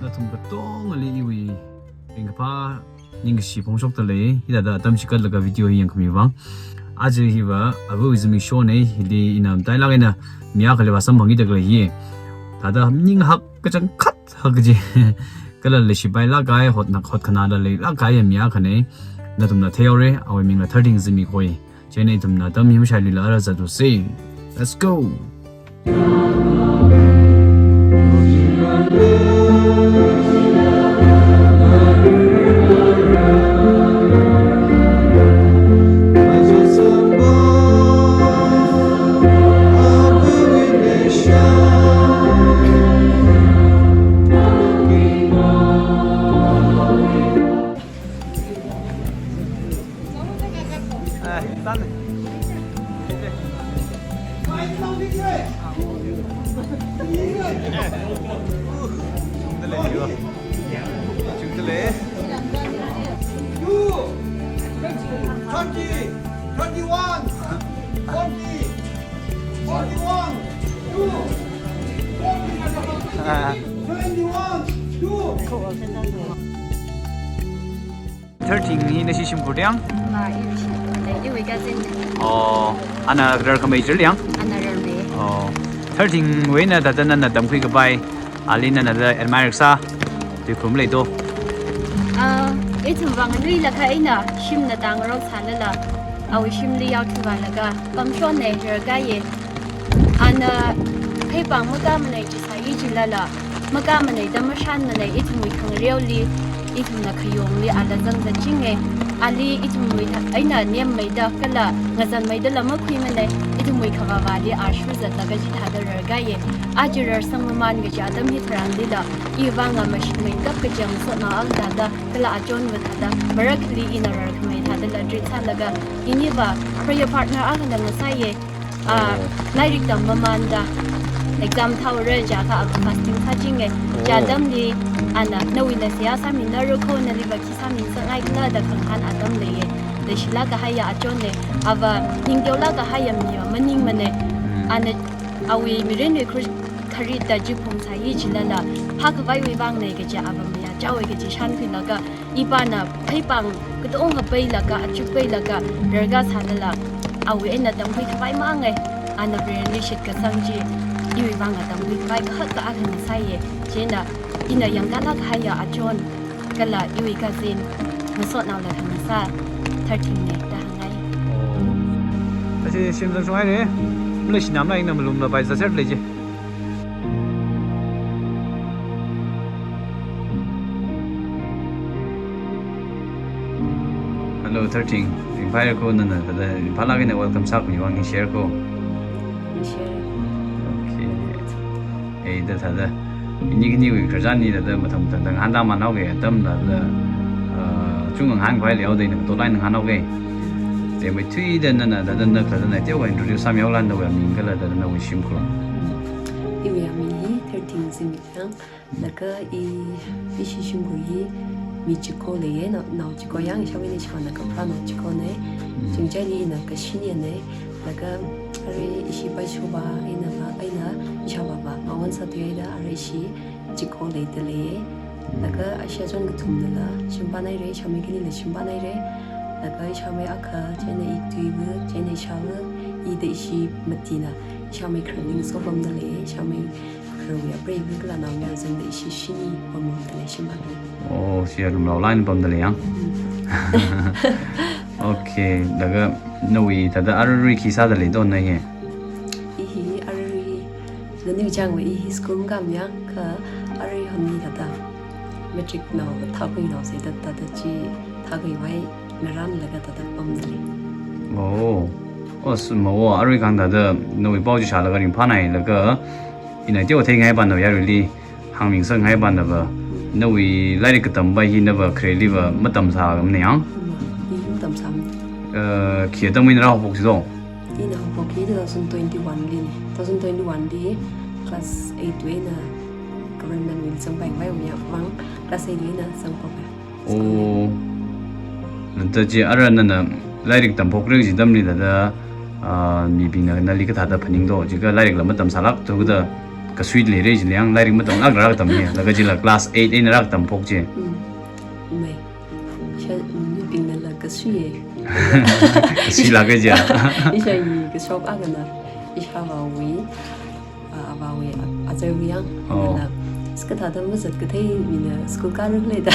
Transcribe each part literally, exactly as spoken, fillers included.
Nathum katongali iwui ringkaphā ningkashi phongshokda lei, hithāda atam chikatlaga video hi yangkhami vang. Aja hiva avawui zimiksho nei, hili ina matailāk eina mi akhali vāsamphangki da khalei hi. Thāda ninghak kachangkhat hak kaji. Kala leishipailāk kahai, hotna, hotkhanāla leilāk kahai mi akha nei. Nathumna theihaora, awui mingla Thirting Zimikhoi. Chieina ithumna atam hi mashailuila ara zatlusa. Let's go! Thirty, thirty-one, forty-one, two, twenty-one, two. Thirting hi nashi shimkhur yang? Ma, iwui shimkhur nei, iwui cousin nei. Oh, ana rarkhamei chili yang? Ana rarmei. Oh, Thirtingwui eina thāda nana tamkhui kapai, ali nana thāda admire kasā, tui kharum lei to? Ah, ithum vang luilakha eina shimna tāngarok sālala, awui shimli yaothuilaga pamshon nei, rarkahaiya. Ana pheipāng makāmanei chi sāi chilala, makāmanei da mashanmanei, ithumwui khangareoli, ithumna khayongli ala zangzatchinga. Ali ithumwui thā eina nemmeida kala ngazanmeidala makhuimanei, ithumwui khavāvāli ashur zatlaga chithāda rarkahaiya. Aja rarsang mamān kaji atam hitharanlila, iwui vang mashitmeikap kaji masotnao akha thāda, kala achonva thāda, marakhali ina rarkhamei thādala treat sālaga, iniva prayer partner akhala ngasāya. Ah, lairik tam mamānda, exam thaora jiakha ava fasting sāchinga. Oh. Chi atamli, ana, nawuila seihā sāminara kho, naliva khi sāmingasakngai khala da khangahān atam leiya. Leishilāk kahaiya achon nei, ava ningteolāk kahaiya miva maningmanei. Mm. Ana, awui mirinwui khur kharitda jiphung sāi chilala, phākhavaiwui vang nei kaji ava mayāchaowa kaji shānkhuilaga, ipāna pheipāng katonga peilaga, achuk peilaga, rarkasālala, awui eina tamkhui khavai mangai, ana Vareli shitkasang chi, iwui vang tamkhui khavai kahaka akha ngasāya. Chieina, ina yangkālāk kahaiya achon, kala iwui cousin, masotnaola khangasā, Thirting nei da hāngngai. Oh. Ashi shim zangshunghai nei, maleishinamla ina malumla pai zaser lei chi. Hello, Thirting. Ringphāra kho nana, thāda ringphālāk eina welcome sākhami vang ningshira kho. Ningshira. Okay. Ei, da thāda. Ini khaniwui khararchan hi thāda mathang mathang ngahānda manao ke atamla thāda, ah, chungda ngahānkhavai leihaoda ina tolai ngahānao ke. Te maithuida nana thāda na thāda na teokha introduce sāmihaola, nawui aming kala thāda nawui shimkhur. Iwui aming hi Thirting Zimik yang. Laga i, ishi shimkhur hi mi chiko leiya, nao, nao chiko yang, ishāvā eina ishāvā na kapharā nao chiko nei. Mm. Chingchaili ina kashinyanei. Laga arui ishi paichuva einava, eina ishāvāva mawon sāthuihaida, arui ishi chiko leida leiya. Mm. Laga ashi achon kathumnala shimpamhaira, ishāmei khanila shimpamhaira. Laga ishāmei akha, chieina ituiva, chieina ishāva, i da ishi matina, ishāmei kharing sopamda leiya, ishāmei kharingwui apreiva kala naongarā zangda ishi shini pamda lei, shimpamda lei. Oh, ishi alumlaolāk eina pamda lei yang. Mm. Okay, laga nawui thāda aruirui khi sāda lei to na hi? I hi aruirui, nani changva i hi school ngam yang kha aruihon hi thāda matric nao thākhui nao sāda thāda chi thākhuivai ngaranlaga thāda pamda lei. Oh. Oh, sumao, arui kang thāda nawui pao chi shālaga ringphānai laga ina teotheingai pānava yaruili hāngmingasakngai pānava, nawui lairik katamva hi nava khareliva matamsākhamana yang? Mm, i matamsāmana. Eh, khi atamwui eina rāhaophok chi to? Ina haophok hi two thousand twenty-one li nei. Two thousand twenty-one li class eight wui eina government wuili zangpaikhavai ya vang class eight wui eina zangpapai. Oh. Nata chi ara nana lairik tamphokra kaji atamli thāda, ah, mibingna nali kathāda phaning to, jiakha lairikla matamsālākthukda Kasui leira chili yang, lairik matamlākla rākatammi, laga chila class eight eina rākatamphok chi. Mm. Mei. Sha, mm, mibingnala kasuiya. Kasuilāka chi. Isha i kashok akhana. Ishāvāwui, ah, avāwui, ah, azarwui yang. Oh. Nala, kathāda mazat kathei mina school kārakle da.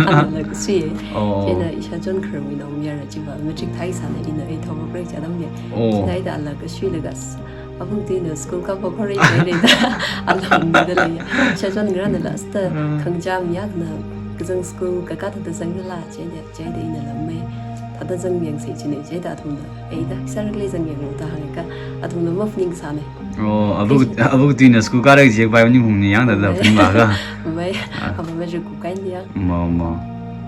Nala kasuiya. Oh. Chieina isha chon khararwui naomayara chiva matric thāi sāna ina ei thāmokra chi atamli. Oh. Chieina ida ala kasuilaga s-, abuk tuina school kāphokhora chieina da. Ala mida leiya. Isha chon ngarānala asta, ah, khangachā mayākhana kazang school kakā thāda zanglala chieina. Chieina inala mei, thāda zangmiyangsei chieina, chieina athumna, eida, sārakle zangyanglu da hāngakha, athumna maphaningsāna. Oh, abuk, abuk tuina school kārak jiakha pai maninghungna yang thāda, mei, phaning vākha. Mei, ah, ava matric kupkahaina yang. Ma, ma.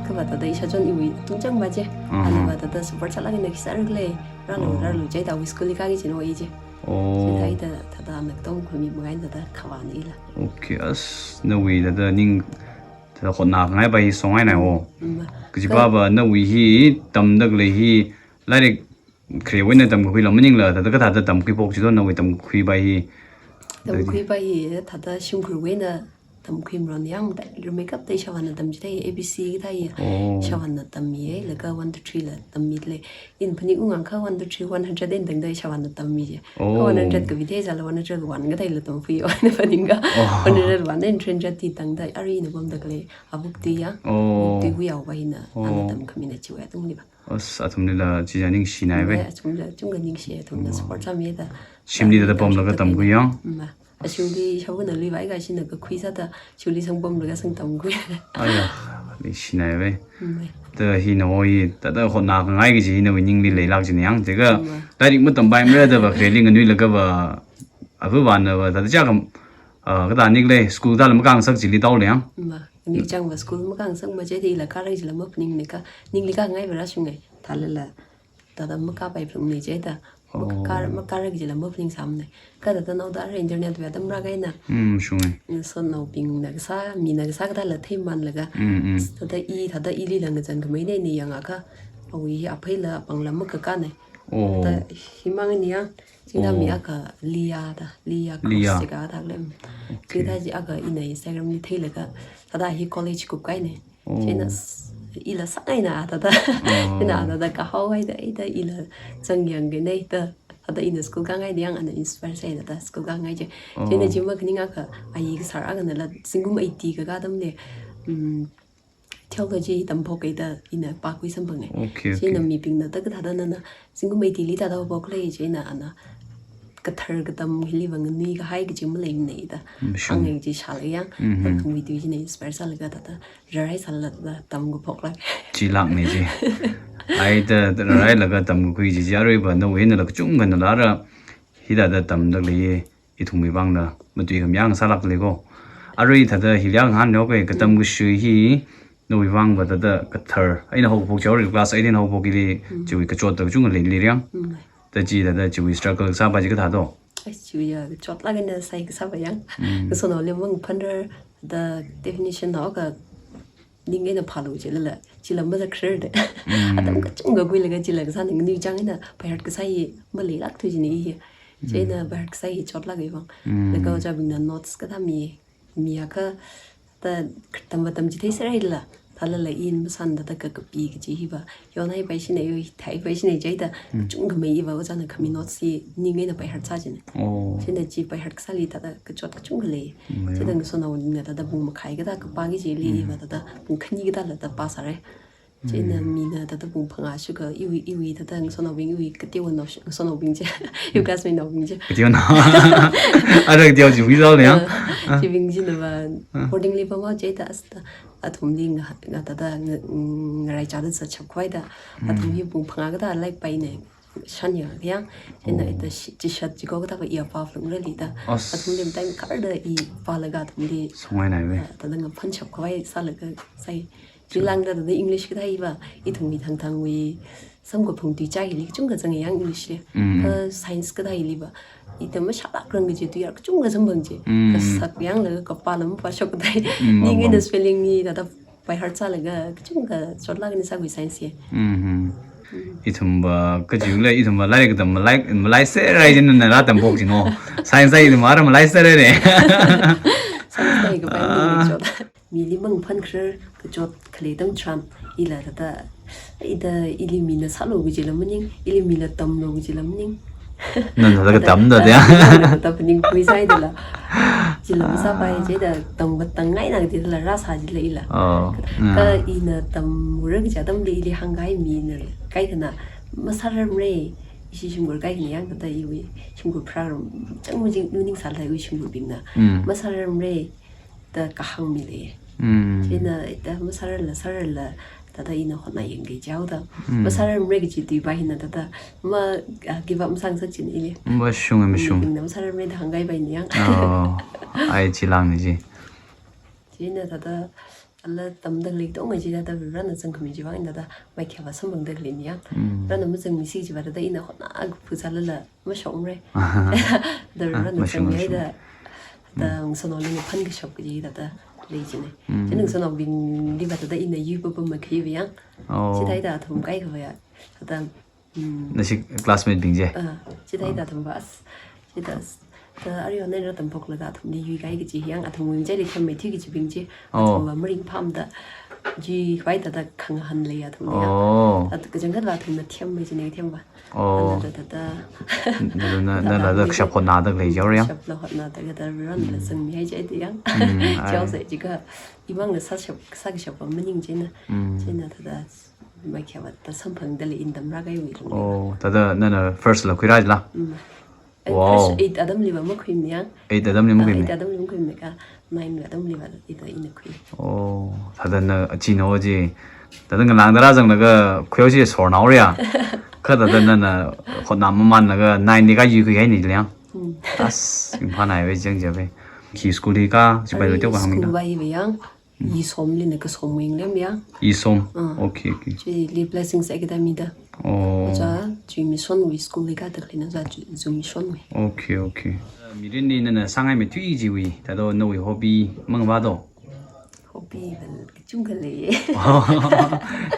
Kha va thāda isha chon iwui tungchang ma chi. Aha. Ana va thāda support sālāk eina khi sārakle, rālu, oh, rālu, chieina awui school li kāki chieina oi chi. Oh. Chieina ida thāda ana katom khami mangai thāda khavāna ila. Okay, as, nawui thāda ning thāda hotnāngai pai hi songaina o. Mm. Kajiva va nawui hi tamda khalei hi lairik kharewui eina tamkakhuila maningla, thāda kathāda tamkhuiphok chi do nawui tamkakhui pai hi. Tamkhui pai hi, thāda shimkhurwui eina tamkhui maron yang, da, rumeikapta ishāvāna tamchithei, A B C kathā hi, oh, ishāvāna tammiya, laga one to three la tammida lei. Ina phaningunga kha one to three, one hundred eina tangda ishāvāna tammi chi. Oh. Kha one hundred kapi thei sāla one hundred one kathāla tamkhui, ina phaninga. Oh. One hundred one eina three hundred li tangda, arui ina pamda khalei, abuk tui ya. Oh. Abuk tuiwui yaopa hina, oh, ana tamkhamina chiwui atungli va. As, athumlila chija ningshina ve. Mei, athumla chungkha ningshi, athumna, oh, support sāmida. Shimli thāda pamlaga tamkhui yang. Ma. Ashimli shabu na lui vai ka shina kakhui sāda, shimli sangpamlaga sangtamkhui. Aya, ningshina ve. Mei. Thāda hi nawui, thāda hotnāngai kaji hi nawui ningli leilāk china yang, thākha, mei, lairik matampai mara da va, khareli nganuilaga va, avāvana va, thāda chakam, ah, kathā nikle, school thāla makāngasak chili taole yang. Ma. Ni chang va school makāngasak ma chieina ila kārak chila maphaningna kha, ningli kāngai va rāshungai, thālala, thāda makāpai phalungna chieina, oh, makār-, makārak chila maphaningsāmana. Kha thāda naoda ara internet va atam rākahaina. Mm, shungai. Ngasotnaobingna kasā, mina kasā kathāla theimanlaga. Mm, mm. Thāda i, thāda ili langazan khamei nei ni yangakha, awui hi apheila apāngla makakāna. Oh. Thāda himang ni yang, china mi, oh, akha Leah da, Leah Cross, Leah, jiakha thākle. Okay. Chithā chi akha ina Instagram li theilaga, thāda hi college kupkahaina. Oh. Chieina s-, ila sāngaina thāda. Oh. Chieina thāda kahaohaida, eida ila zangyangkahaina da. Thāda ina school kāngaida yang ana inspire sāhaina da school kāngai chi. Oh. Chieina chi makhaning akha, ayi kasār akhanala, zingkum eighty kakā atamli, mm, theology tamphok kahaida ina pākhui samphanga. Okay, okay. Chieina mibingna thāda kathāda nana, zingkum eighty li thāda phokle, chieina ana kathar katam hili va nganuikahai kaji maleimana da. Mm, shung. Hāngngai chi shālaga yang, mhm, athumwui tui china inspire sālaga thāda, rarhai sālala tamkaphoklāk. Chilākna chi. Ai thāda, thāda rarhailaga tamkakhui chi chi, arui va nawui einala kachungkhanala ara, hithāda tamda khalei, ithumwui vangla matuikhami yang sālākle ko. Arui thāda hili ngahānnao kei, katam, mm, kashui hi, nawui vang va thāda kathar eina haophok chi, arui class eight eina haophok chili, mm, chiwui kachot thāda kachungkha leili yang. Mm. Thāda chi thāda chiwui struggle kasāpa chi kathā do? Ai, chiwui ya kachotlāk eina sai kasāpa yang. Mm. Ngasotnaoli mangaphanrar da definition na oka ning eina phālu chilala, chila mazakharar da. Mm. Atam kachungkha khuilaga chila kasāna, nganuichang eina by heart kasā hi maleilākthu jina i hi. Chieina, mm, by heart kasā hi chotlāk iwui vang. Mm. Laga ojābingna notes kathā mi, miakha, thāda tamva tamchithei sāraila, thālala ina masāna thāda kakapi kaji hi va, yonhaipai shina, yothaipai shina chieina, mm, kachungkhamei i va ojāna khami notes hi ning eina by heart sā jina. Oh. Chieina chi by heart kasāli thāda kachot kachungkha lei. Mm, chieina, yeah, ngasotnaobingna thāda pung makhai kathā kapāki chili, mm, i va thāda pung khani kathāla thāda pāsāra. Chieina, mm, mina thāda pung phangā shukha, iwui, iwui thāda ngasotnaobing, iwui kateonao sh-, ngasotnaobing chi, iwui, mm, classmate naobing chi. Kateonao. Ara kateo chibing zao le yang? Ah, ah, chibing china va, ah, boarding li pamhao chieina asta, athumli nga, nga thāda nga, mm, ngaraichāda zatshap khavai da. Mm. Athum hi pung phangā kathā lairik paina, shanyang yang. Chieina, oh, ita shi-, chishat chiko kathā va iya pāphalungrali da. As. Athumli matai karda i pālaga athumli, songainai ve, ah, thāda ngaphanshap khavai sālaga sai. Chilāngda thāda English kathā i va, ithumwui thangthangwui samkaphang tuichā hili kachungkha zanga yang English li. Mm, mm. Kha science kathā hili va, ithum mashālākrang kaji tuiyār kachungkha samphang chi. Mm. Kasak yanglaga kapāla mapāshok kathā. Mm, ning eina, mm, spelling hi thāda by heart sālaga kachungkha chotlāk eina sākhui science hi. Mm-hmm. Ithumva, kajiwui lei, ithumva lairik katam malai, malaiserra jina nana rātamphok jino. Science sāi ithumva ara malaiserra. Science sāi kapai Ah. mi chot. Mili mangaphan kharar kachot khalei atam tharan, ila thāda, ida ili mina sālu kajila maning, ili mila tamlu kajila maning. Nana thāda katamda dia. Thāda phaningkhui sāi dala. Jila masāpai jida tamkatang ngaina kajila rāsā jila ila. Oh, Kha yeah. ina tamra kaja atamli ili hāngkahai mina kaikhana masārarmara, ishi shimkhur kaikhana yang thāda iwui shimkhur pharāram chang majing nuning sālala iwui shimkhurbingna. Mm. Masārarmara da kahāng mi lei. Mm. Chieina ita masārarla, sārarla, thāda ina hotnā yangki jihaoda. Mm. Masārarmara kaji tuipai hina thāda ma, ah, give up masāngasak jina ili. Mashunga, mashung. Bingna masārarmara da hāngkahaipai ni yang. Oh, ai chi langna ji. Chieina thāda, ala tamda khalei katonga chi thāda Varena zangkhami chiwui vang thāda, maikhyava samphangda khalei ni yang. Mm. Varena mazangmisi chiva thāda ina hotnā kaphu sālala, mashokmara. Thāda Ah, Varena mashung, zangmi mashung. haida, thāda Mm. ngasotnaoli ngaphan kashap kaji thāda lei jina. Mm. Chieina ngasotnaobingliva thāda ina yuipapa makhaiva yang. Oh. Chithāda athum kaikhava ya, thāda, mm. Nashi classmate bing je? Ah, chithāda Ah. athumva as, chithāda as, thāda arui nana rātamphoklaga athumli yuikahai kaji yang, athumwui ngachaili themmeithui kajibing chi. Oh. Athumva maringphāmada, chiwui vang thāda khangahān lei athumli ya. Oh. Thāda kachangkhatva athumna themmei jina themva. Oh. Ana thāda, thāda. Na, na, na, na, thāda thāda mi kashap hotnāda khalei jihaora yang? Kashapla hotnāda thāda Varena Mm. zangmihai jida yang. Mm, ai. Jihaosa jiakha, imangna sāshap, sākashapva maning chieina. Mm. Chieina thāda, maikhyava thāda samphangda lei ina tamra kaiwui lung. Oh, thāda nana first la khuira jila? Mm. Eh, Wow. first eight atamliva makhuimi yang. Eight atamli Ah, makhuimi? eight atamli makhuimi kha, nine atamliva ita ina khui. Oh, thāda na achino ji. Thāda ngalāngda rāzanglaga khuihaosi sornaora ya. Kha thāda nana hotnā mamanlaga nine li kha yuikhuikahai ni liang. Mm. As, ringphānāiva jang jave. Khi school li kha, chipai lo Arui teo kahāng school mina. va iva yang. Mm. Yisomlina kasomwui ngalemya. Yisom. Ah. Okay, okay. Chili Blessings Academy da. Oh. Ojā, Zui Mission wui school li katak lina ojā Zu-, Zui Mission wui. Okay, okay. Mirinli nana sāngai meithui chiwui, thāda nawui hobby mangva do? Hobby val kachungkha lei.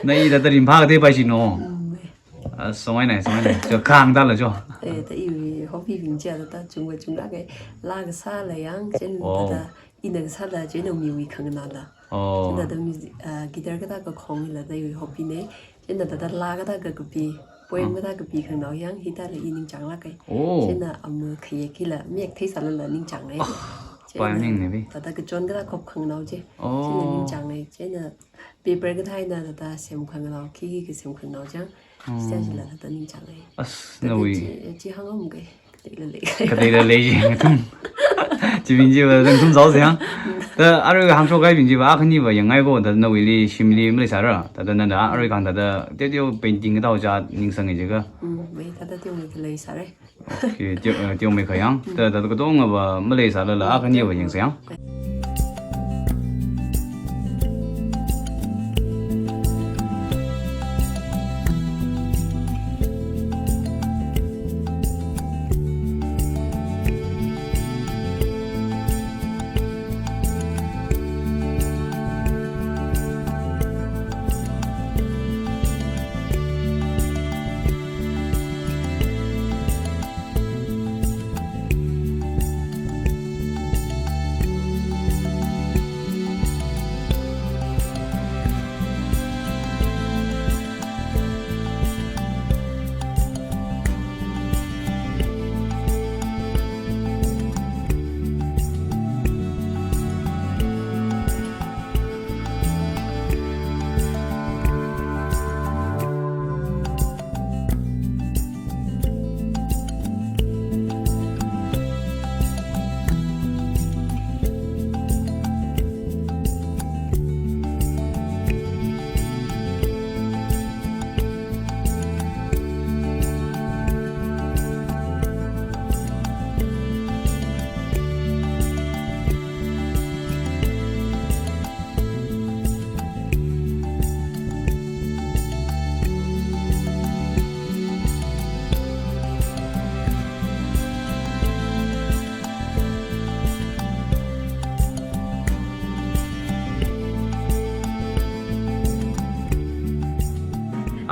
Na i thāda ringphā katei pai shino. Mm, eh. Ah, songai nai, songai nai. Cho kang da la cho. Eh, thāda iwui hobby bing chi thāda chungva chunglāka. Laa kasāla yang, chieina Wow. thāda ina kasāla, chieina miwui khanganāla. Oh. Chieina thāda music, ah, guitar kathā kakhongla thāda iwui hobby na. Chieina thāda laa kathā kakapi, poem Mm. kathā kapi khanganao yang, hithāla i ningchānglāka. Oh. Chieina ama khayek hila, mayek theisālala ningchānga. Ah, Chieina pai ning ne bi. thāda kachon kathā khop khanganao chi. Oh. Chieina ningchānga. Chieina paper kathā eina thāda semkhanganao, khikha semkhanganao chang. Oh. Sāchila thāda ningchānga. As, Thāda nawui. chi, chi hānga mukha. Kateila lei. Kateila lei ji, ngathum. Chibing chiva, ngathum zao siang. Thāda arui hāngshok kahaibing chiva, akhaniva yangngai ko, thāda nawuili, shimli maleisāra. Thāda nana arui kang thāda, teo teo painting kathā ojā ningsang jiakha. Mm, mei thāda teo mei khalei sāra. Okay, teo, eh, teo mei khayang. Thāda, thāda katongava maleisālala, akhaniva yangsang.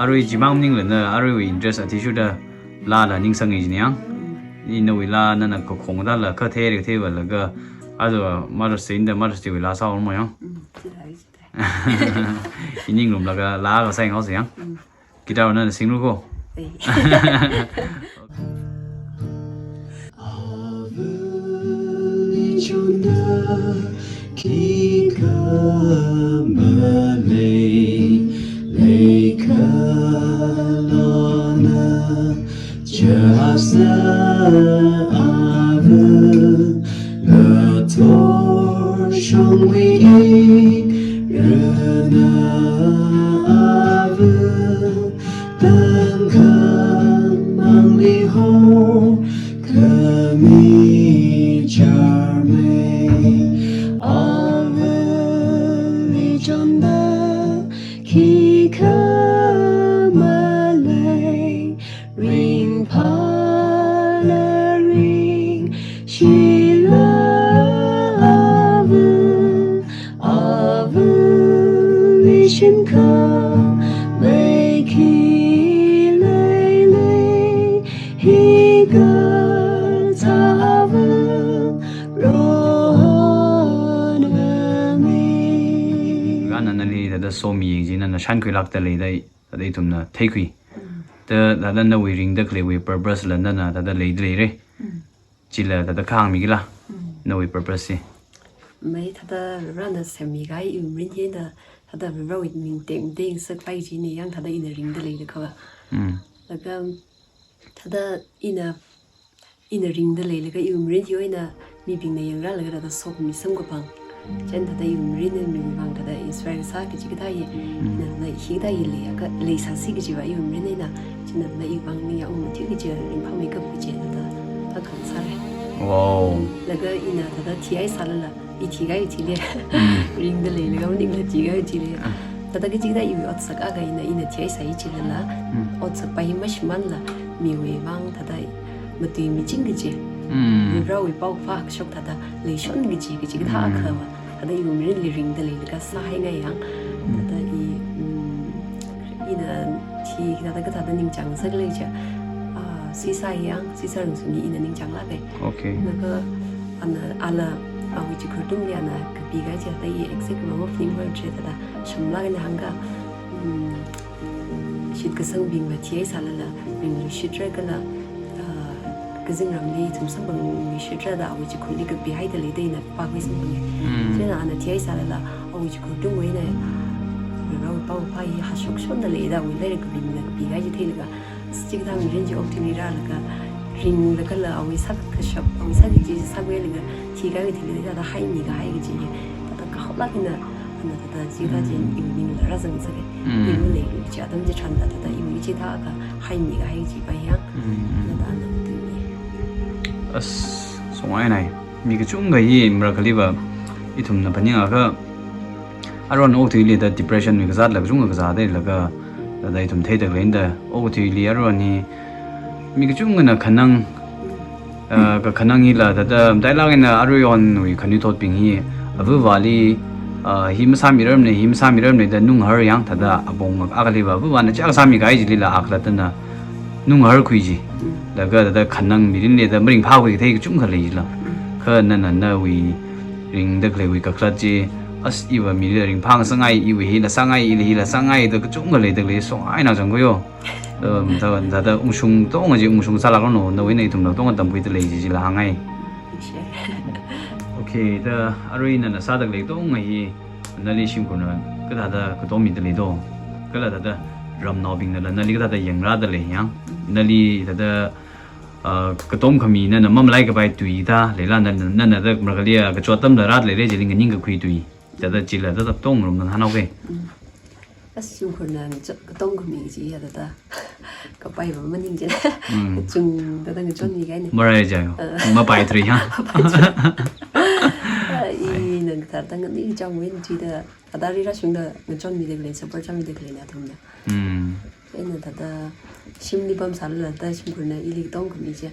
Arui chimang maningla na, aruiwui interest athishurda laala ningsang i jiniang. Mm. Nawui laa nana kakhong dala, kathei kathei valaga, aja Mother's Day da Mother's Day wui laa sāhaomoyang. Mm, chithāi, chithāi. Ining room laga laa kasā ngaosa yang. Mm. Guitar nana singlu ko. Ei. Avali chonda khikha malei, leikhalona chasna ava, ngathor shongwui ingrana ava, tangkhamangli horkhami charmei. Avali chonda khikha malei, ringphāla ringshila ava, avali shimkhur mei khi leilei, hi kathā ava ronami. Ga nana nali thāda somi yangji, nana shankhuilākda leida, thāda ithumna theikhui. Mm. Thāda, thāda nawui ringda khaleiwui purpose la nana thāda leida leira. Mm. Chila thāda kahāngmi kala, mm, nawui purpose chi. Mei, thāda Varena semmi kahai iwui mirin hi thāda, thāda Varewui ming teng teng saklāk kajina yang thāda ina ringda leida kha. Mm. Laga thāda ina, ina ringda leilaga iwui mirin hi eina mibingna yangrālaga thāda sokhami samkaphang. Chieina thāda iwui mirin eina miwui vang thāda inspire sā kaji kathā hi, mm, ina thāda hikathā hi leiakha, leisāsi kajiva iwui mirin eina, chieina thāda iwui vang ningyāng ung mathui kaji, ringphāmeikap kaji thāda, thāda khangsāra. Wow. Laga ina thāda thihai sālala, i thikahai thili. Mm. Ringda leilaga maningla thikahai thili. Ah. Thāda kaji kathā iwui otsak akha ina, ina thihai sāi chilala, mm, otsakpa hi mashimānla, miwui vang thāda matui miching kaji. Mm. Varewui paokaphā kashok thāda leishon kaji, kaji kathā, mm, akhava. Thāda iwui mirinli ringda leilaga sāhaingai yang. Mm. Thāda i, mm, ina thi thāda kathāda ningchāng sākhalei chi. Ah, Sisa yang, Sisa Rungsuni ina ningchānglāka. Okay. Laga ana, ala, awui chikhur tungli ana kapi kahai chi thāda i exact role of name hoi chi thāda shamlāk eina hāngakha, mm, shitkasangbingva thihai sālala, ringluishitra kala, ah, kazingramli ithum samphangluishitra da awui chikhurli kapihaida leida ina pākhui samphanga. Mm. Chieina ana thihai sālala, awui chikhur tungwui eina, Varewui paokaphā hi hashokshonda leida awui lairik kapimina kapi kahai chi theilaga, chikathā mirin chi okathuili rālaga, ringlaga kala awui sākashap, awui sāki chi sākhuilaga, thikahai thili thāda haimi kahai kaji, thāda kahaolāk eina, ana thāda chikathā chi, mm, iwui ningla rāzang sāki. Mm. Iwui lei chi atam chitharan thāda iwui chithākha haimi kahai kajipa yang. Mm, mm. Thāda ana tui. As, songai nai. Mi kachungkha hi marakhaliva ithumna phaningakha, aruihon okathuili thāda depression wui kazātla kachungkha kazā theilaga, thāda ithum theida khaleina da, okathuili aruihon hi mi kachungkhana khanang, ah, kakhanang hila thāda matailāk eina aruihonwui khanuithotbing hi, avavali, ah, hi masāmirarmana, hi masāmirarmana da nunghar yang thāda apong akhaliva avavana chiyākha sāmi kahai chilila akhalattana nunghar khui chi. Laga thāda khanang mirinli thāda maringphākhui kathei kachungkha lei chila. Kha nana nawui ringda khaleiwui kakhalat chi, as iva mili ringphāngasangngai, iva hila sāngai, ila hila sāngai da kachungkha leida khalei songai na zangkhuiyo. Um, thāda, thāda ungshung katonga chi ungshung sālākranu, nawui eina ithumla katonga tamkhuida lei chi chila hāngngai. Okay, thāda arui nana sāda khalei katonga hi, nali shimkhurna kathāda katommida lei do. Kala thāda ramnaobingnala nali kathāda yangrāda lei yang. Nali thāda, ah, katomkhami nana mamalaikapai tui thā leila nana, nana thāda marakhali kachot atamla rāda leilei chili nganingkakhui tui. Thāda chila thāda katonga ngarumna hānghaoke. Mm. As shimkhurna ngachot, katomkhami chi ya thāda kapaiva maning chi. Mm. Kachungkha thāda ngachonmi kahaina. Marai jayo. Ah. Mapaithuiya. Mapaithui. Ah, ina thāda ngani chang win chi thāda, thāda rirāshungda ngachonmida khalei, support sāmida khaleina athumna. Mm. Ina thāda shimli pamsālala thāda shimkhurna ili katomkhami chi.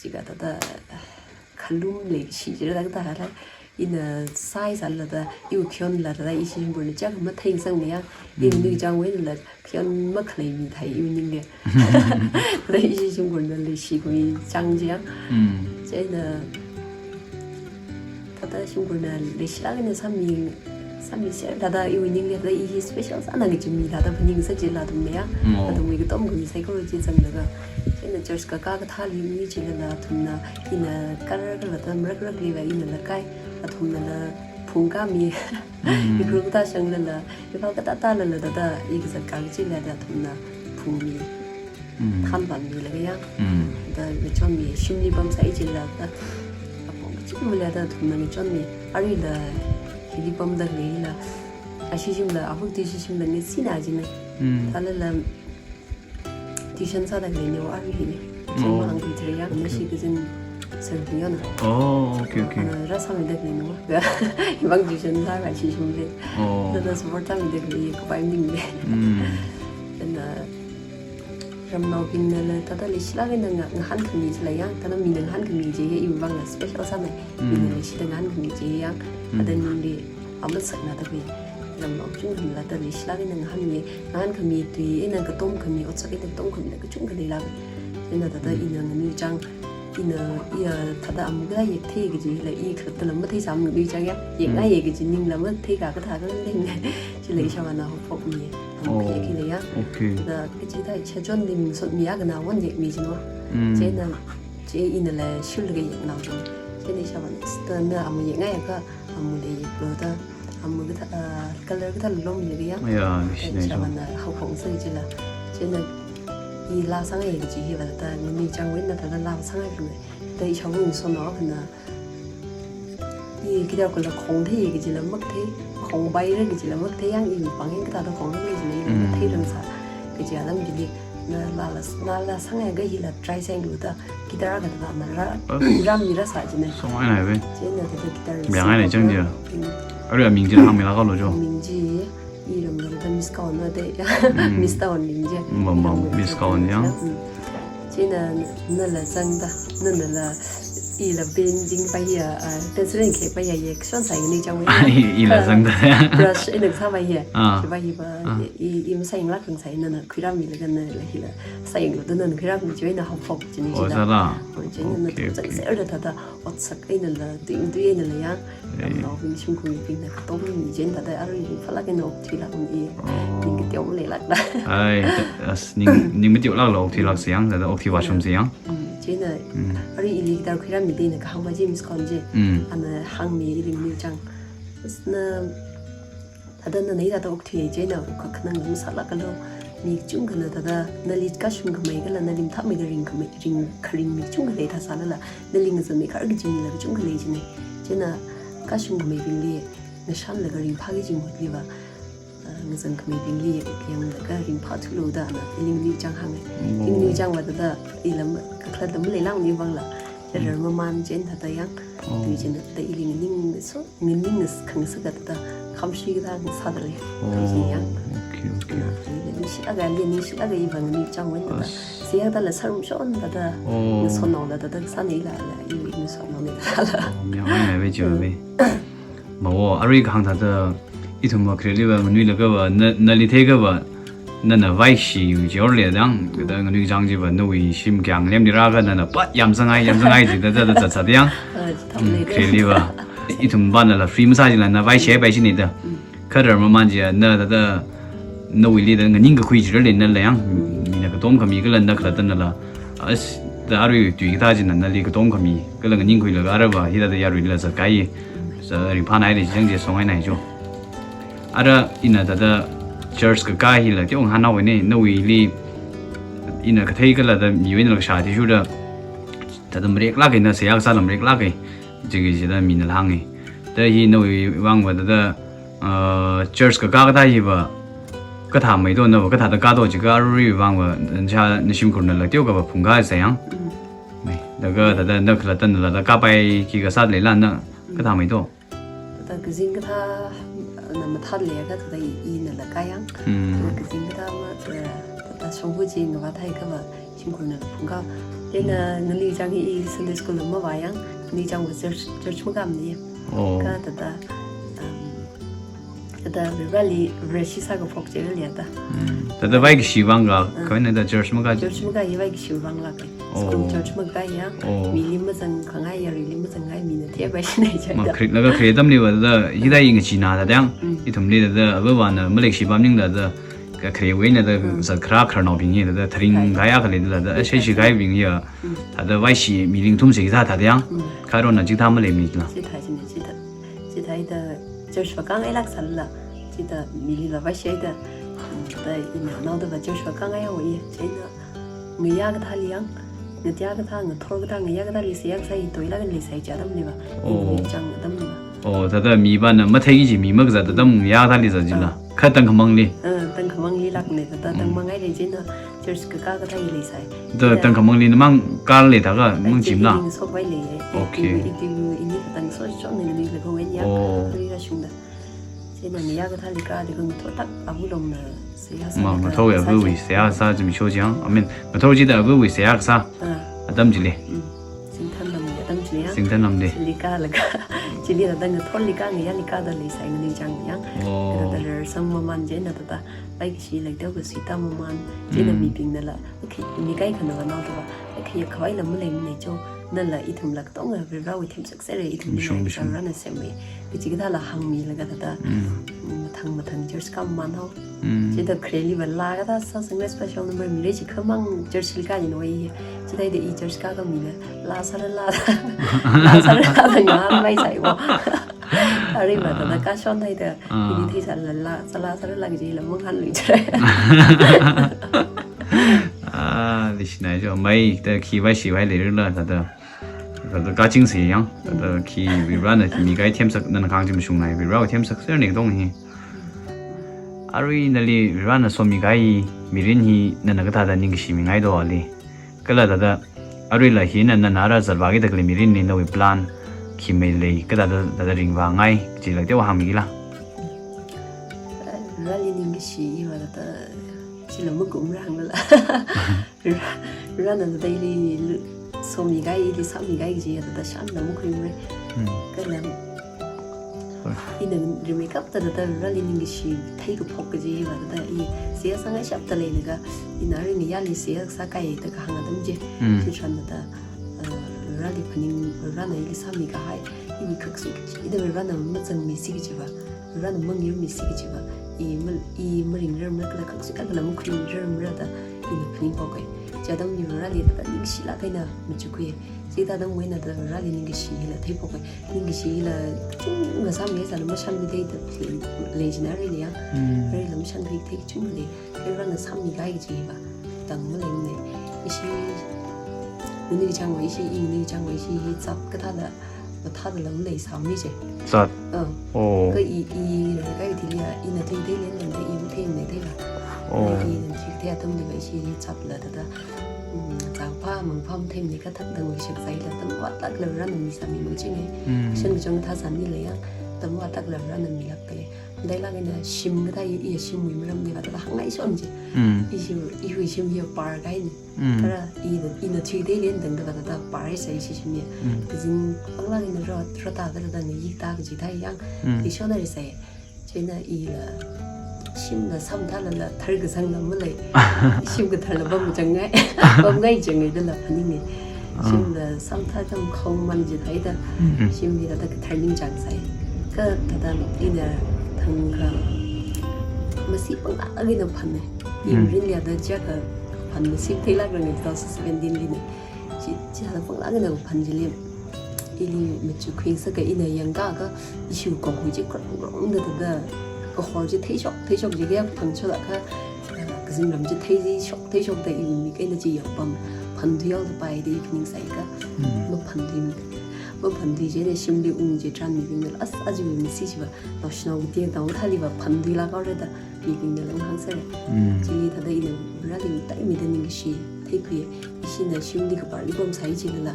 Chikathā thāda khalum leishi jira thāda kathā hānglei. Ina sāsālala thāda, iwui khayonla thāda ishi shimkhurna chak matheingasakmana ya. Iwui Mm. ningchāngwui einala khayon makhalei mi thai iwui ningli. Thāda ishi shimkhurna leishikhui chang chi ya. Mm. Chieina thāda shimkhurna leishilāk eina sāmi, sāmiser thāda iwui ningli thāda i hi special sāna kaji mi thāda phaningsa chila athumna ya. Mm. Athumwui katom khami psychology zanglaga. Chieina church kakā kathāli mi chilala athumna ina kar kala thāda marak rakliva inala kai. Athumnala phungkāmi. Mm. Ukhrul kathā shanglala, Imphal kathā thālala thāda i kazat kachila thāda athumna phungmi. Mm. Thanvānmilaga ya. Mm. Thāda ngachonmi, shimli pamsai chila thāda. Apong kachungla thāda athumna ngachonmi. Aruila hili pamda khaleila. Ashi shimla, ahut ashi shimla ngasina jina. Mm. Thālala tuition sāda khaleina arui hili. Oh. Chimang hangkhui thira ya, okay. Nashi kazin sir Biyona. Oh, okay, okay. Ana rāsāmida khaleina. Hivang tuition sāra ashi shimli. Oh. Thāda support sāmida khalei kapai ningli. Mm. Thāda ramnaobingnala thāda leishilāk eina nga, ngahānkhami chila ya, thāda mina ngahānkhami chi hi iwui vangla special sāna. Mm. Mina leishida ngahānkhami chi ya, Mm. thāda ningli amasakna thāda khui. Ramnao kachungkhanala thāda leishilāk eina ngahānmi, ngahānkhami tui eina katom khami, otsak eina katom khamila kachungkha leilāk. Chieina thāda Mm. ina nganuichāng, ina iya thāda amu kathā yekthei kajila i khalattala matheisāmana nganuichāng ya. Yekngai Mm. ye kaji ningla matheikha kathā khalei. Chila Mm. ishāvāna haophokmi, amu Oh, kayek hila ya. Okay. Thāda kachithā chachon lim sotmi ya kana won yekmi jino. Mm. Chieina, chi inala shurlaga yeknao jin. Chieina ishāvāna, sister na amu yekngaiakha, amula yeklo da, amu kathā, ah, color kathā lomlaga ya. Ya, Chieina ishāvāna haophokngasaka chila. Chieina i laa sāngai kaji hiva thāda nganuichāngwui eina thāda laa sāngai phungai. Thāda ishāvā ngasotnao akhana, i guitar kula khong thei kajila makthei, khong paira kajila makthei ya, i pāng eina kathāda khong thei kajila i Mm. mathei rangsa. Kaji atam chili, na laala, na laa sāngaiakha hila try sāyanglu da, guitar kathāda na rā, Oh. rāmi rāsā jina. Songai nai ve. Chieina thāda guitar Myangai nai sāngaiakha. Chang jia. Mm. Arui aming chila hāngmilāklo jo. Aming chi, iramla thāda Miss Kawan na de. Mm. Miss Kawan ming chi. Mm, mm, iramla Miss thāda Kawan ya. Mm. Chieina nala zangda, nanala ila painting paiya, ah, pencil khayek paiya yekshon sāi nganuichāngwui. Ai, ila Ah, zangda. Brush eina sāpaiya. Ah. Chi paiya pa, Ah. i, i masāyanglāk khangsai nana khuirāmilaga nala hila sāyanglu da nana khuirāmi chieina haophok jini Oh, chila. Sāla. Oh, chieina Okay, thāda okay. zangserda thāda otsak einala, tui, tui einala ya. Eh. Ramnaobing shimkhurmibingna katom mi chieina thāda arui ringphālāk eina okthuilākmana i. Oh. Ning kateomaleilākda. Ai, ta-, as, ning, ning mateolāklo okthuilāksa ya, thāda okthui vāshumsa ya. Mm, chieina Mm. arui ili guitar khuirāmida ina kahāngva chi Miss Kawan chi. Mm. Ana hāngmi ili nganuichāng. As na, thāda nana hithāda okthui chieina kakhanang lam sālāklo. Mi kachungkhana thāda nali kashung khamei kala nali mathāmeida ringkhamei, ring, kharing mi kachungkha leida sālala. Nali ngazanmeikharki kaji mila kachungkha lei jina. Chieina kashung khameibingli ngashanlaga ringphāki kaji mahutliva, ah, ngazangkhameibingli yanglaga ringphāthulo da na ili nganuichāng hānga. Oh. Ili nganuichāngva thāda ila ma, kakhalatla maleilākmana i vangla. Thāda Mm. rarmamān chieina thāda ya. Oh. Tui chieina thāda ili nganing so, nganing ngas khangasaka thāda khamshi kathā ngasāda lei. Oh, Tui chi ya. Okay, okay. Na, ili ningshilāka, ili ningshilāka i vang nganuichāngwui eina thāda. As. Seihā thāla sārumshon thāda. Oh. Ngasotnaola thāda sāna ila la, i, i ngasotnaona thāla. Oh, myangai nai ve chi Mm. ve. Mawo, arui kahāng thāda, ithumva khareliva nganuilākava, na, nali theikava, nana vaishiyu jior le dang, Mm. thāda nganuichāng chiva, nawui shim kayāng lemli rākha, nana pat yamzangai, yamzangai jida, thāda zatzat yang. Ah, chi tham Mm, le de. Khareliva. Ithumva nala free masā jila, na vaishipai jina da. Mm. Kha rarmamān chiya, na thāda, nawuili thāda nganing kakhui jirale nala yang, Mm. mina katom khami kala na khalatta nala. As, thāda arui tui kathā china nali katom khami, kala nganingkhuilaga arava, hithāda yaruilila zatkahai. Sa ringphānai da chang chi songai nai jo. Ara ina thāda church kakā hila teo ngahānhaowa ne, nawuili ina kathei kala thāda miwui eina lakshā athishurda, thāda mareklāka na seihā kasāla mareklāka, chikaji thāda minala hānga. Thāda hi nawui vangva thāda, ah, church kakā kathā hiva, kathāmei to, nava kathāda kā to, chikha aruiwui vangva, nacha, na shimkhurnala teokha va phungkāsa yang. Mm. Mei, laga thāda na khalatta nala thāda kāpaiki kasā leila na Mm. kathāmei to. Thāda kazing kathā, na mathāda leiakha thāda i, inala kā yang. Mm. Thāda kazing kathā ma, thāda, thāda shongfa chi ngavātheiakha va, shimkhurnala phungkā. Chieina Mm. nganuichāng hi i Sunday school la mavā yang, nganuichāngva church, church makāmana. Oh. Kha thāda, um, thāda Varivarāli Vareshi sākaphok chili thāda. Mm. Thāda vaikashi vang kha, Mm. kha eina thāda church makā. Church makā hi vaikashi vang lāka. Oh. School church makā ya. Oh. Mili mazangkhangai, yarili mazangngai, mina theipai shina chāda. Makharik laga kharik atamliva thāda, hithāda i ngachee na thāda yang, Mm. ithumli thāda, avāvana maleikashi pamning thāda, kha kharewui eina thāda, Mm. zat kharā khararnaobing hi thāda, tharing Thai. kaya khalei thāda, Thai, ashai Thai. shikahaibing ya. Mm. Thāda vaishi mi ringthum sāki thā thāda yang, Mm. kharona chithā maleimana. Chithā china, chithā. Chithāda church va kāngailāk sālala. Chithā mili va vaishi da. Mm, thāda ina naodava church va kāngai haowa ya. Chieina ngayā kathāli yang. Ngateokha kathā, ngathor kathā, ngayā kathāli seihā kasā hi toilāk eina leisai chi atamliva. Oh. Ina chang atamliva. Oh, thāda mipana matheiki kaji mi makazat atam ngayā kathāli zat chila. Ah. Kha tangkhamangli. Ah, tangkhamangli lākna thāda Mm. tangmang haira chieina. Church kakā kathā hi leisai. Da Ina tangkhamangli namang kar lei thākha Ai, mang chili chimna. ning sok vai lei. Okay. Iti, iti, ini katang so so nang ni le ko wen ya. Oh. Ri ra shung da. Chieina ngayā kathāli kha, thāda ngathor tak abu longna seihā sā Ma, le kha, ngathor ya sā abu chi. wui seihā sā chi mi sho chiang. I mean, ngathor chida abu wui seihā sā. Ah. Atam chili. Mm. Singthanlam atam chili ya. Singthanlam de. Chili kha laga. Chili thāda ngathorli kha, ngayāli kha thāda leisai ngani chang yang. Oh. Thāda thāda rarsang maman chieina thāda. Vaikashi leitao kasita maman, chieina Mm. mibingnala, okay, mi kaikhana va naodava, okay, khavaila maleimana cho, nala ithumla katonga Varivarāwui themsak sāra, ithumli Mishung, mishung. Varivarāna semmi. Kachi kathāla hāngmilaga thāda, Mm. mathang mathang church kamaman hao. Mm. Chithāda khareli va laa kathā sāsang special number mira chikhamang church li kha yin wai. Chithāda i church kha kha mina, laa sāra laa, laa sāra laa thang ngan mai sai wo. Arui va thāda Ah. kashon haida, Ah. ini theisālala, sāla sālala kajila manghan lui chara. Ah, leishinai jo, mai, thāda khi vaishi vai leirala, thāda. Thāda kaching si yang, thāda khi Varivarāna khi mi kai themsak, nana khang chim shungnai, Varivarāwui themsak sāra ning tong hi. Arui nali Varivarāna somi kai, mirin hi, nana kathāda ningkashi mingai do ali. Kala thāda, aruila hina nana ara zatvāki thākli mirinli nawui plan, khi mei lei, kathāda, thāda ringvāngai, chila tewa hāngmila. Varivarāli ningkashi iva thāda, chila makumra hāngla. Varivarāna thāda ili lu-, somi kai, ili sāmi kai kaji thāda shānda makhuimara. Hmm. Kala Ina rimeikapta thāda Varivarāli ningkashi theikaphok kaji va thāda i seihā sāngaishapta leilakha, ina ringayāli seihā sākaida kahāng atam chi. Mm. Chitharan thāda, uh, Varivarāli phaning, Varivarāna ili sāmi kahai, iwui khaksu kaji, ina Varivarāna mazangmisi kaji va, Varivarāna mangirmisi kaji va, i ma, i maringrarmara kala khaksu kala makhuirarmara da ina phaningphok kai. Chi atamli Varivarāli thāda ningshilāk eina machukkhui. Chithāda mawui eina thāda Varivarāli ningkashi hila theiphoka. Ningkashi hila kachungkha sāmi sāla mashan mi thei thei lei jina rili ya. Mm. Rila mashan thei thei kachungkha lei. Varivarāna sāmi kai kaji va. Tang maleimana. Ishi, nini chang va ishi, i nini chang va ishi, hi zat kathāda, mathāda lam lei sāmi je. Zat. Uh. Oh. Kha i, i, kai thili ya, ina theithei lei nanda i mathei mathei va. Oh. I, i, nana theithei atamli va ishi, hi zatla thāda. Mm, zangpha, mangpha mathei mathei kathak dang wui shakzaila tam vātlākla Varivarāna misāmi mangchingai. Mm. Shan kachang thāsān nila ya, tam vātlākla Varivarāna milākta lei. Dailāk eina shim kathā i, i shimwui maramli va thāda hāngngai shon chi. Mm. Ishi, iwui shim hi par kahaina. Mm. Thāda i, ina theithei lei nanda va thāda par sai ishi shim ya. Mm. Kazing panglāk eina ro, ro ta thāda na yi ta kaji thā yang. Mm. I shona ri sai. Chieina ila shimla samthālala thar kazangla malei. Shim katharla pamchangai. Pamngai changai dala phaningai. Ah. Shimla samthā tam khong man jithaida. Mm. Shimli thāda kathar ningchāng sai. Kha thāda ina thangkha masi panglāk eina phanna. Mm. Imrinli thāda jiakha phan masi theilāk rang two thousand seventeen lina. Chi, chithāda panglāk eina phan chili, ili machukkhui sāka ina yangkaka, ishi konghui chi kharong kharong da da da, kahor chi theishok, theishok chi kaya phangchola kha, ah, kazingram chi theishok, theishok da iwui mik eina chi yapam, phanthuyao da pai da i phaningsaika, Mm. maphanthei mi, maphanthei chieina shimli ung chitharan mibingna as, ajiwui misi chiva, naoshinao kateonao thāli va phantheilāk haora da, mibingna lam hāngsāra. Mm. Chili thāda ina Varivarāli taimida ningkashi theikhui. Ishina shimli kapar li pamsai chilala.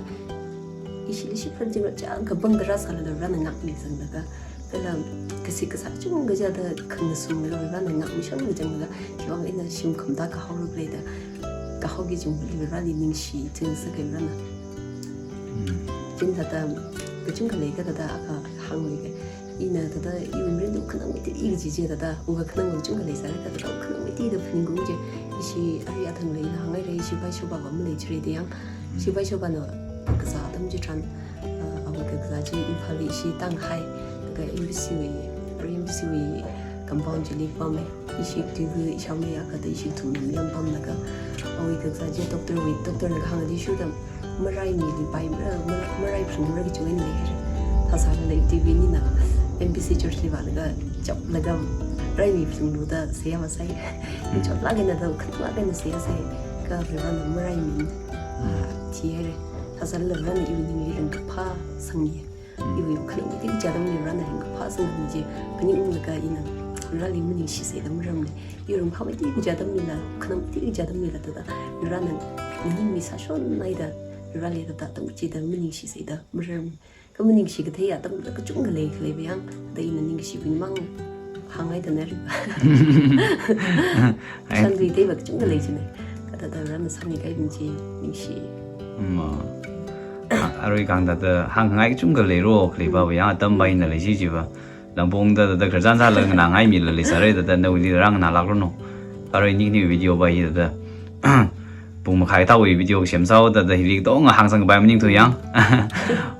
Ishili shiphan chingla chang kapang tara sālala Varivarāna ngākmi zanglaga. Kala kasi kasā chungkha jida khangasunglaga Varivarāna ngākmi shon kachanglaga. Khiwuivang ina shim khamda kahaora leida. Kahaoki chungli Varivarāli ningshi chang sāka Varivarāna. Mm. Chieina thāda kachungkha leika thāda akha Hāngluike. Ina thāda iwui mirinli wukhanang meitei kaji chi thāda, wukkhanang kachungkha leisāra kha thāda wukhanang meitei da phaningungki. Ishi arui athang leila hāngngaira, ishi vaishobava maleichirei da yang. Ishi vaishobana kakazā atam chitharan, ah, awui kakazā chi Imphalli ishi tānghai, laga M B C wui, arui M B C wui compound chili pammi. Ishi tuiva ishāmei akha thāda ishi thumna mayonpamlaga, awui kakazā chi doctor wui, doctor na kahāng athishurda, maraimili pai, mara, mara, marai phalungra kaji eina leihaira. Thāsālala T V nina M B C church li vālaga, chaplaga, maraimi phalunglu da seihā masai. Chotlāk eina thāda, wukhananglāk eina seihā sai. Kha Varena maraimi, ah, thihaira. Thāsālala Varena iwui ningli ringkaphā sangmi. Iwui wukhanang meitei kaji atamli Varena ringkaphā sangmi chi phaningunglaga ina Vareli maningshisai da mararmana. Iwui ringkaphā meitei kaji atamlila, wukhanang meitei kaji atamlila thāda, Varena nganingmi sāshonhaida, Vareli thāda atam chida maningshisai da mararmana. Kha maningshi kathei atamla kachungkha lei, khaleiva yang, thāda ina ningshibing mang hāngngaidana ri. Ai. Sānglui teiva kachungkha lei china. Kha thāda Varena sāmikahaibing chi ningshi. Mm. A, arui kahāng thāda hāngngai kachungkha leira, khaleiva yang atam va ina leishi chiva. Langpongda thāda khararchan sālaga nganāngaimila leisāra thāda nawuili rānganālākra no. Arui ningni video va hi thāda pung makhai thāwui video semsāhaoda thāda hili katonga hāngsangpai maningthu yang.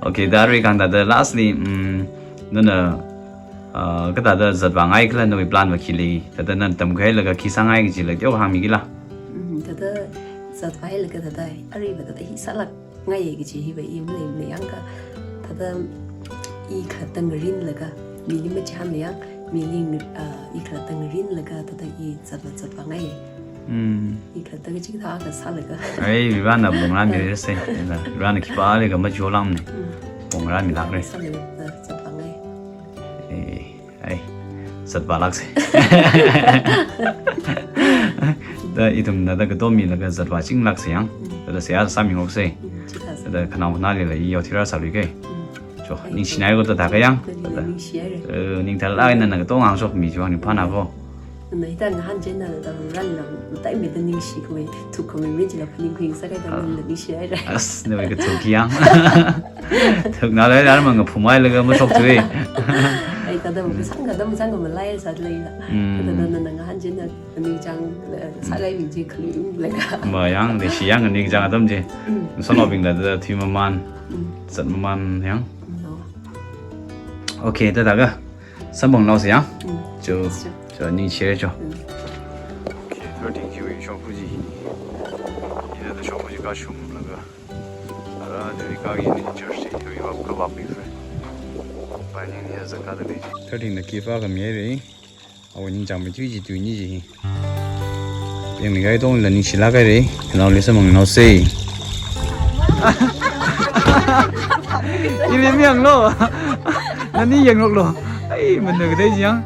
Okay, thāda arui kahāng thāda lastly, mm, nana, ah, kathāda zatvāngai kala nawui plan va khi lei, thāda nana tamkhuihailaga khi sāngai kajila teokha hāngmikila. Mm, thāda zatvāhailaga thāda aruiva thāda hi sālāk ngai kaji hiva i maleimana yang kha, thāda i khalatta ngarinlaga, mili machihānla yang, mili, ah, i khalatta ngarinlaga, thāda i zatva, zatvāngai. Mm. I khalatta kachikathā akha sālaga. Ai, Varena pong rāmira sai. Varena khipālikha machuklākmana. Mm. Pong rāmilākra. Sālaga zatvāngai. Eh. Ai, zatvālāksa. Thāda ithumna thāda katom milaga zatvāchinglāksa yang. Mm. Thāda seihā sāmingaroksa. Mm, chithāsa. Thāda khanaowa khanālila i yaothira sāluike. Mm. Cho, ai, ningshinai ko thāda kha yang. Nali thāda ningshihaira. Eh, ning thālāk eina nana katonga hāngshokmi chiwui vang ning phāna ko. Nana hithāda ngahān chieina thāda Vareli mataimeida ningshikhamei, thukkhamei mirin chila phaningkhui sākahai thāda, ah, nana ningshihaira. As, nawui kathuk yang. Thukna leilala mangā phumai laga mashokthui. Ai, thāda, mm, kasāng thāda masāngkha malai sāda leila. Mm. Thāda nana ngahān chieina ningchāng, eh, sākahaibing chi khaluiunglaga. Ma yang, leishi yang ningchāng atam chi. Mm. Sanaobingla thāda thuimaman, mm, zatmaman yang. Mm, no. Okay, thāda kha samphangnaosa yang. Mm. Cho, sure, cho, ningshihaira cho. Mm. Okay, thirteen kiwi shongfa chi. Ina thāda shongfa chi kashumlaga. Ara, thirteen kagi ni church chi, thirteen va kavāpikra. Pai ningli zatkada lei. Thirteen na khi vākhami haira. Awui ningchāng meithui chi tuini chi. Yangngai tongla ningshilāk haira. Khanaoli samphangnaosa. Ili mayanglu. Nani yangngaroklu. Ai, mana kathei chi yang.